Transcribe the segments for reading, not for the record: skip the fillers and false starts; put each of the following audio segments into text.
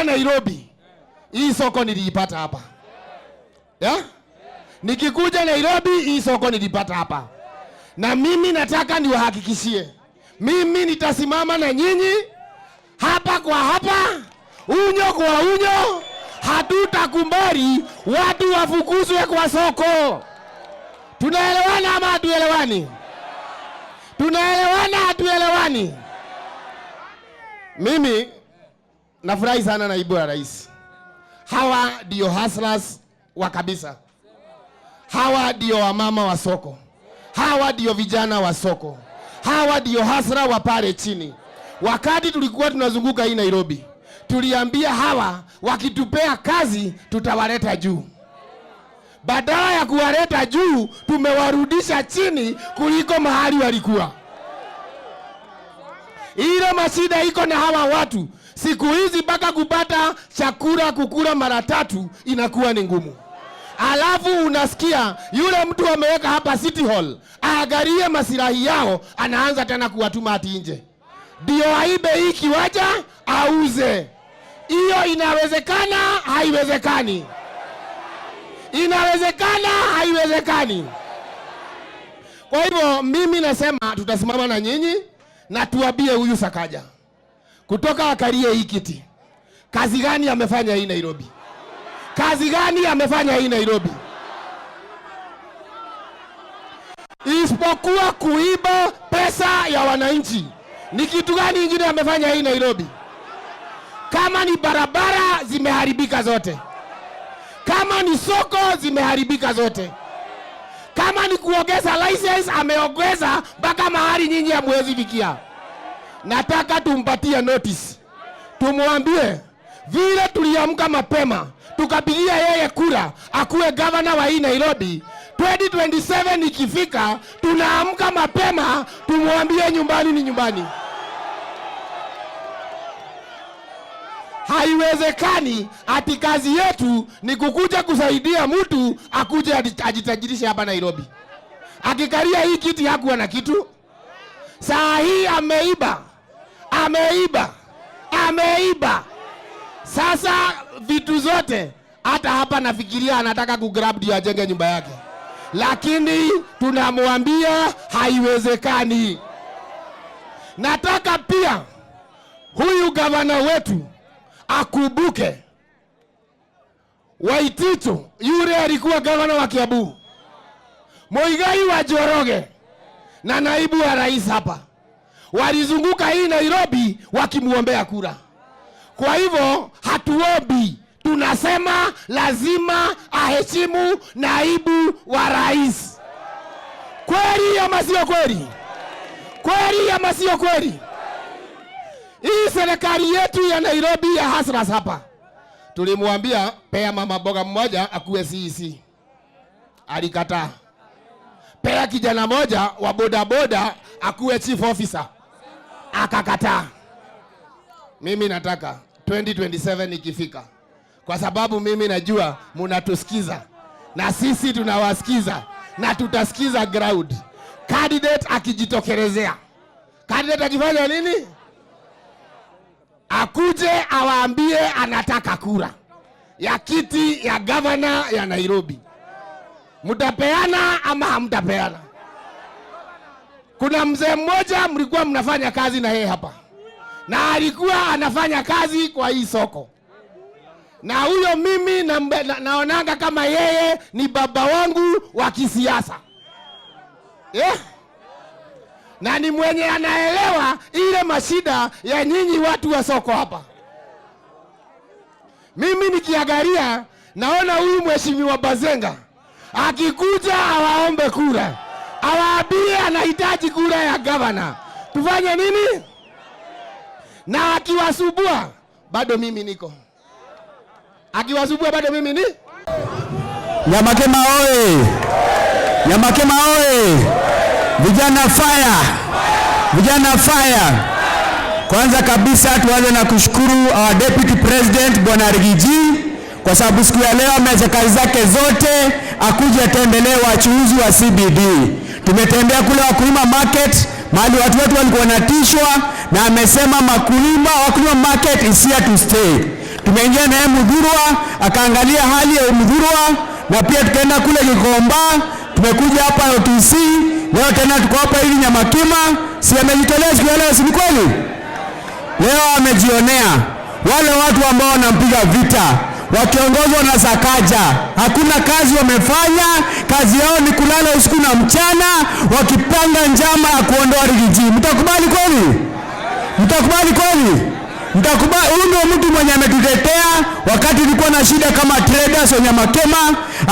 Nikikuja Nairobi, hii soko niliipata hapa. Yeah? Nikikuja Nairobi, hii soko nilipata hapa. Na mimi nataka niwahakikishie, mimi nitasimama na nyinyi hapa kwa hapa, unyo kwa unyo. Hatutakubali watu wafukuzwe kwa soko. Tunaelewana ama hatuelewani? Tunaelewana hatuelewani? Mimi nafurahi sana naibu wa rais. Hawa ndio hustlers wa kabisa. Hawa ndio wamama wa soko. Hawa ndio vijana wa soko. Hawa ndio hustler wa pale chini. Wakati tulikuwa tunazunguka hii Nairobi, tuliambia hawa wakitupea kazi tutawaleta juu. Badala ya kuwaleta juu, tumewarudisha chini kuliko mahali walikuwa. Ile mashida iko na hawa watu siku hizi, mpaka kupata chakula kukula mara tatu inakuwa ni ngumu. Alafu unasikia yule mtu ameweka hapa City Hall aangalie masilahi yao, anaanza tena kuwatuma ati nje ndio aibe hii kiwanja auze. Hiyo inawezekana? Haiwezekani. Inawezekana? Haiwezekani. Kwa hivyo mimi nasema tutasimama na nyinyi na tuambie huyu Sakaja kutoka akalie hii kiti, kazi gani amefanya hii Nairobi? Kazi gani amefanya hii Nairobi? Isipokuwa kuiba pesa ya wananchi. Ni kitu gani ingine amefanya hii Nairobi? Kama ni barabara zimeharibika zote, kama ni soko zimeharibika zote, kama ni kuongeza license ameongeza mpaka mahali nyinyi hamwezi fikia. Nataka tumpatie notice, tumwambie vile tuliamka mapema tukapigia yeye kura akuwe gavana wa hii Nairobi. 2027 ikifika, tunaamka mapema tumwambie nyumbani ni nyumbani. Haiwezekani ati kazi yetu ni kukuja kusaidia mtu akuje ajitajirishe hapa Nairobi. Akikalia hii kiti hakuwa na kitu. Saa hii ameiba, ameiba, ameiba. Sasa vitu zote, hata hapa nafikiria anataka kugrab ndio ajenge nyumba yake, lakini tunamwambia haiwezekani. Nataka pia huyu gavana wetu akumbuke Waititu yule alikuwa gavana wa Kiambu, Muigai wa Njoroge na naibu wa rais hapa walizunguka hii Nairobi wakimuombea kura. Kwa hivyo hatuombi, tunasema lazima aheshimu naibu wa rais. Kweli ama sio kweli? Kweli ama sio kweli? Hii serikali yetu ya Nairobi ya hustlers hapa, tulimwambia pea mama boga mmoja akuwe CEC, alikataa. Pea kijana moja wa bodaboda akuwe chief officer, akakataa. Mimi nataka 2027 ikifika, kwa sababu mimi najua munatusikiza na sisi tunawasikiza na tutasikiza ground. Candidate akijitokelezea, candidate akifanya nini, akuje awaambie anataka kura ya kiti ya gavana ya Nairobi, mtapeana ama hamtapeana? Kuna mzee mmoja mlikuwa mnafanya kazi na yeye hapa, na alikuwa anafanya kazi kwa hii soko, na huyo mimi naonanga kama yeye ni baba wangu wa kisiasa, yeah? Na ni mwenye anaelewa ile mashida ya nyinyi watu wa soko hapa. Mimi nikiangalia naona huyu mheshimiwa Bazenga akikuja awaombe kura, awaambie anahitaji kura ya gavana, tufanye nini? Na akiwasubua bado mimi niko, akiwasubua bado mimi ni Nyamakema oye! Nyamakema oye! Vijana fire! Vijana fire! Kwanza kabisa tuanze na kushukuru our Deputy President Bwana Riggy G kwa sababu siku ya leo ameacha kazi zake zote akuje atembelee wachuuzi wa CBD. Tumetembea kule Wakulima Market mahali watu wetu walikuwa wanatishwa, na amesema Wakulima Market is here to stay. Tumeingia naye Muthurwa, akaangalia hali ya Muthurwa, na pia tukaenda kule Gikomba, tumekuja hapa OTC, leo tena tuko hapa hivi Nyamakima. Si amejitolea siku ya leo, si ni kweli? Leo amejionea wale watu ambao wanampiga vita wakiongozwa na Sakaja, hakuna kazi wamefanya. Kazi yao ni kulala usiku na mchana, wakipanga njama ya kuondoa Riggy G. Mtakubali kweli? Mtakubali kweli? Mtakubali? Huyu ndio mtu mwenye ametutetea wakati tulikuwa na shida kama traders wa Nyamakema,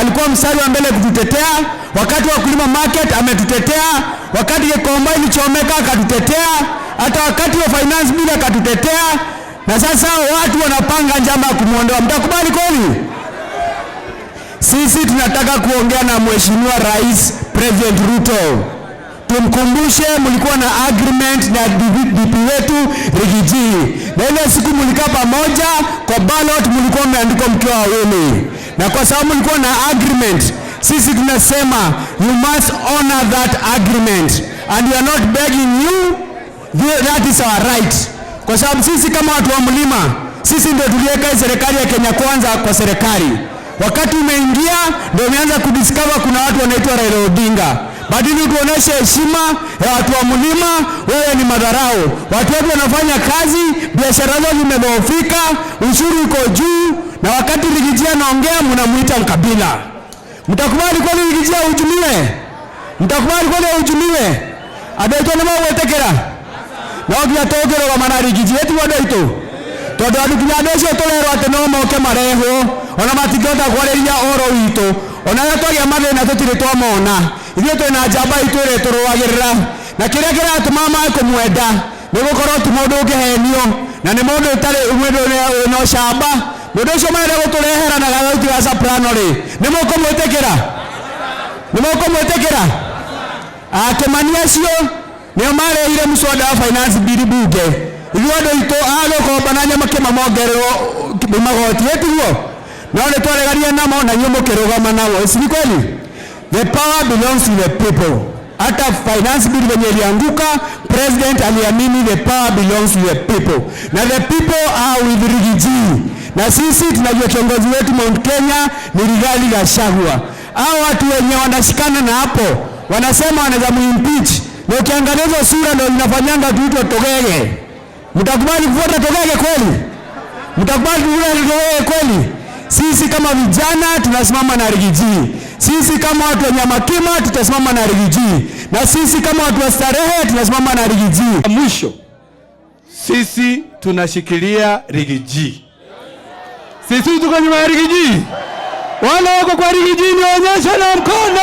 alikuwa mstari wa mbele kututetea. Wakati wa kulima market ametutetea, wakati Gikomba ilichomeka akatutetea, hata wakati wa finance bill akatutetea, na sasa watu wanapanga njama ya kumwondoa. Mtakubali kweli? Sisi tunataka kuongea na Mheshimiwa Rais President Ruto, tumkumbushe mlikuwa na agreement na DP wetu Riggy G, na ile siku mlikaa pamoja kwa ballot, mlikuwa mmeandikwa mkiwa wawili, na kwa sababu mlikuwa na agreement, sisi tunasema you must honor that agreement and we are not begging you, that is our right, kwa sababu sisi kama watu wa mlima, sisi ndio tuliweka hii serikali ya Kenya Kwanza kwa serikali. Wakati umeingia ndio umeanza kudiscover kuna watu wanaitwa Raila Odinga. Badili tuoneshe heshima ya watu wa mlima, wewe ni madharau. Watu wetu wanafanya kazi, biashara zao zimedhoofika, ushuru uko juu, na wakati Riggy G anaongea mnamuita mkabila. Mtakubali kweli Riggy G ahujumiwe? Mtakubali kweli ahujumiwe? Andũ aitũ nĩ magwĩtĩkĩra no nginya tũngĩrũgama na Riggy G ĩtiguo andũ aitũ, tondũ andũ nginya andũ acio tũrerwo atĩ no moke marehwo ona matingĩhota kwarĩria ũhoro witũ, ona rĩrĩa twagĩa mathĩna tũtirĩ twamona. Ithuĩ twĩna njamba itũ ĩrĩa tũrũagĩrĩra, na kĩrĩa kĩratũma mae kũmwenda nĩ gũkorwo ti mũndũ ũngĩhenio, na nĩ mũndũ ũtarĩ mũndũ wĩna ũcamba. Mũndũ ũcio marenda gũtũrehera na gathauti ga soprano rĩ, nĩ mũkũmwĩtĩkĩra? Nĩ mũkũmwĩtĩkĩra? Akĩmani acio nĩo marehire mswada wa finance bill bunge, ithuĩ andũ aitũ a Gĩkomba na Nyamakĩma mongererwo magoti, ĩtiguo? No nĩ twaregania namo na inyuĩ mũkĩrũgama nao, si ni kweli? The power belongs to the people. Hata finance bill venye ilianguka, president aliamini the power belongs to the people, na the people are with Riggy G. Na sisi tunajua kiongozi wetu Mount Kenya ni Rigathi Gachagua. Hao watu wenye wanashikana na hapo wanasema wanaweza muimpeach, na ukiangalia hizo sura ndio zinafanyanga tuitwe togege. Mtakubali kufuata togege kweli? Mtakubali kufuata togege kweli? Sisi kama vijana tunasimama na Riggy G. Sisi kama watu wa Nyamakima tutasimama na Riggy G. Na sisi kama watu wa Starehe tunasimama na Riggy G. Mwisho, sisi tunashikilia Riggy G. Sisi tuko nyuma ya Riggy G. Wale wako kwa Riggy G nionyeshe na mkono.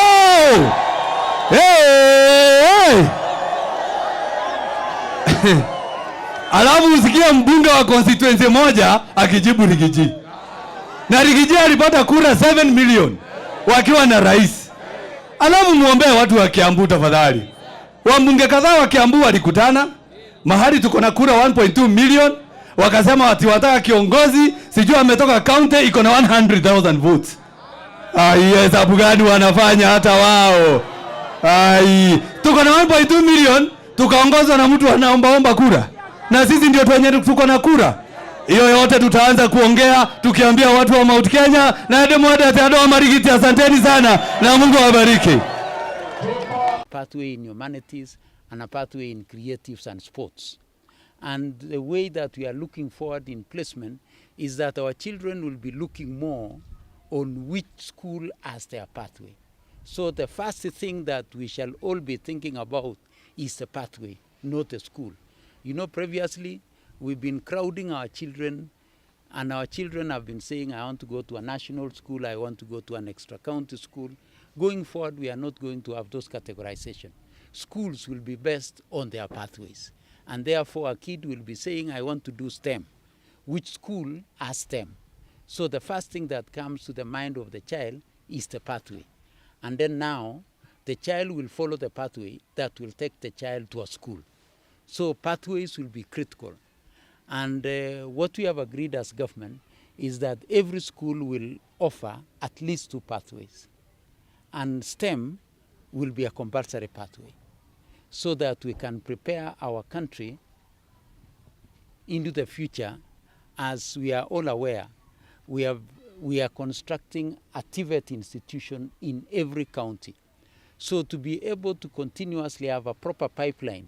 Hey, hey. Alafu usikie mbunge wa constituency moja akijibu Riggy G. Na Riggy G alipata kura 7 million wakiwa na rais. Alafu muombee watu wa Kiambu tafadhali. Wabunge kadhaa wa Kiambu walikutana mahali tuko na kura 1.2 million, wakasema ati wataka kiongozi sijui ametoka county iko na 100,000 votes. Ai, hesabu gani wanafanya hata wao? Ai, tuko na 1.2 million tukaongozwa na mtu anaombaomba kura, na sisi ndio wenye tuko na kura hiyo yote. Tutaanza kuongea tukiambia watu wa Mount Kenya na ndimwendete andũ a Marigiti, asanteni sana na Mungu awabariki. Pathway in humanities and a pathway in creatives and sports. And the way that we are looking forward in placement is that our children will be looking more on which school as their pathway. So the first thing that we shall all be thinking about is the pathway, not the school. Previously we've been crowding our children, and our children have been saying, "I want to go to a national school, I want to go to an extra county school." Going forward, we are not going to have those categorization. Schools will be based on their pathways. And therefore, a kid will be saying, "I want to do STEM." Which school has STEM? So the first thing that comes to the mind of the child is the pathway. And then now, the child will follow the pathway that will take the child to a school. So pathways will be critical. And what we have agreed as government is that every school will offer at least two pathways. And STEM will be a compulsory pathway so that we can prepare our country into the future. As we are all aware, we are constructing a TVET institution in every county. So to be able to continuously have a proper pipeline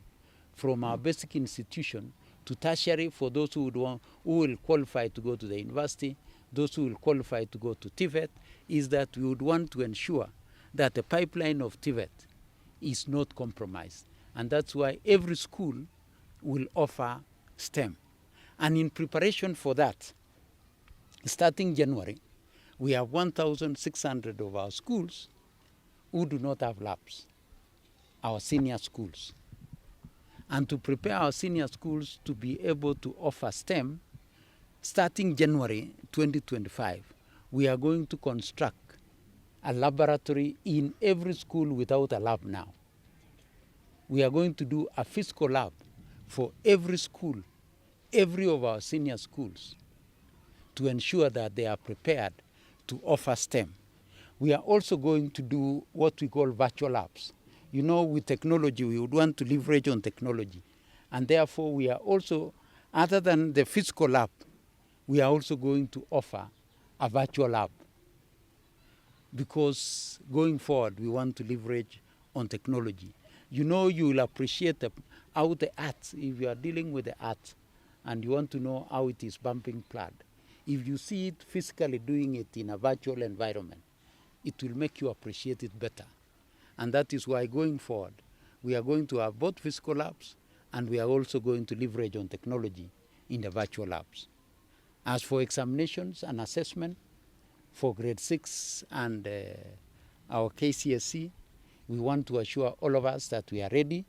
from our basic institution to tertiary for those who will qualify to go to the university, those who will qualify to go to TVET, is that we would want to ensure that the pipeline of TVET is not compromised. And that's why every school will offer STEM. And in preparation for that, starting January, we have 1,600 of our schools who do not have labs, our senior schools. And to prepare our senior schools to be able to offer STEM, starting January 2025, we are going to construct a laboratory in every school without a lab now. We are going to do a physical lab for every school, every of our senior schools, to ensure that they are prepared to offer STEM. We are also going to do what we call virtual labs. You know, with technology, we would want to leverage on technology. And therefore, we are also, other than the physical lab, we are also going to offer a virtual lab. Because going forward, we want to leverage on technology. You know, you will appreciate how the arts, if you are dealing with the arts and you want to know how it is pumping blood, if you see it physically doing it in a virtual environment, it will make you appreciate it better. And that is why going forward, we are going to have both physical labs and we are also going to leverage on technology in the virtual labs. As for examinations and assessment for grade 6 and our KCSE, we want to assure all of us that we are ready.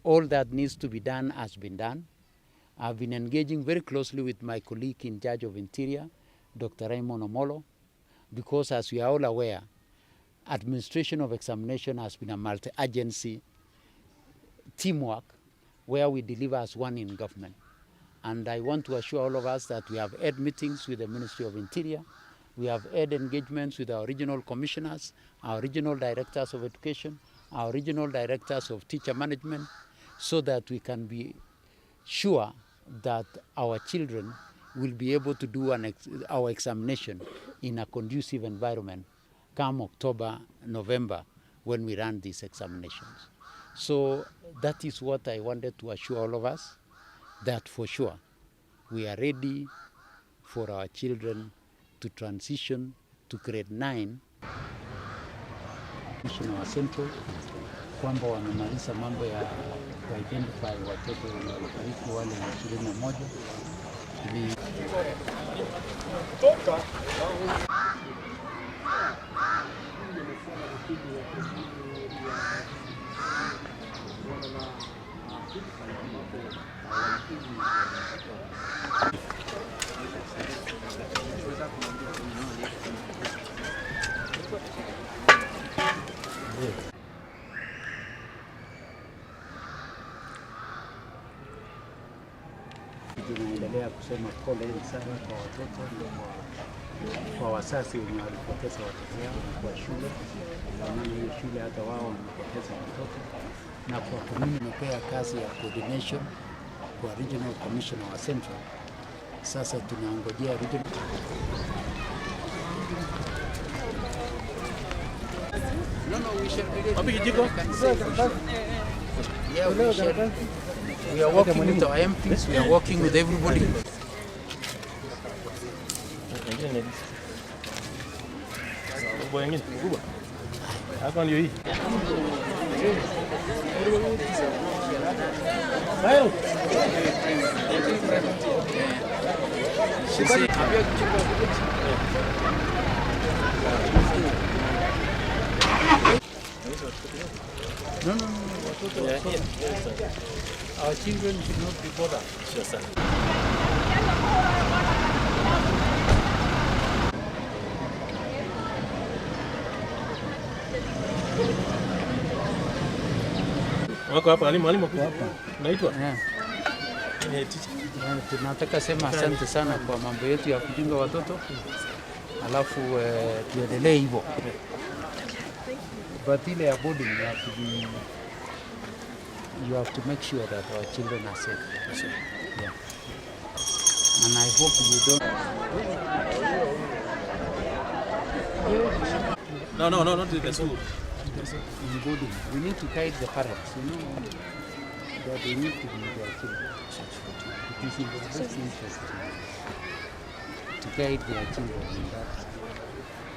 All that needs to be done has been done. I've been engaging very closely with my colleague in charge of Interior, Dr. Raymond Omolo, because as we are all aware, administration of examination has been a multi-agency teamwork where we deliver as one in government. And I want to assure all of us that we have had meetings with the Ministry of Interior, we have had engagements with our regional commissioners, our regional directors of education, our regional directors of teacher management, so that we can be sure that our children will be able to do our examination in a conducive environment come October, November, when we run these examinations. So that is what I wanted to assure all of us, that for sure we are ready for our children to transition to grade 9. Commissioner wa Central kwamba wamemaliza mambo ya kuidentify watoto waliofariki wale 21 ili tunaendelea kusema pole sana kwa watoto na kwa wazazi wenye walipoteza watoto wao, kwa shule, kwa maana hiyo shule hata wao wamepoteza watoto, na kwa community nimepea kazi ya coordination kwa Regional Commissioner wa Central. Sasa tunaongojea regional. No, we shall be ready. Yeah, we shall. We are working with our MPs, we are working with everybody. No, watoto wasome. Our children should not be bothered. Sure, sir. Wako hapa mwalimu hapa. Unaitwa? Yeah. Ni teacher. Tunataka sema asante sana kwa mambo yetu ya kujenga watoto. Alafu tuendelee hivyo. But ile ya boarding you have to make sure that our children are safe. Yeah. And I hope you don't. No, not the school. In boarding, we need to guide the parents, you know, that they need to be with their children. It is in their best interest to guide their children in that.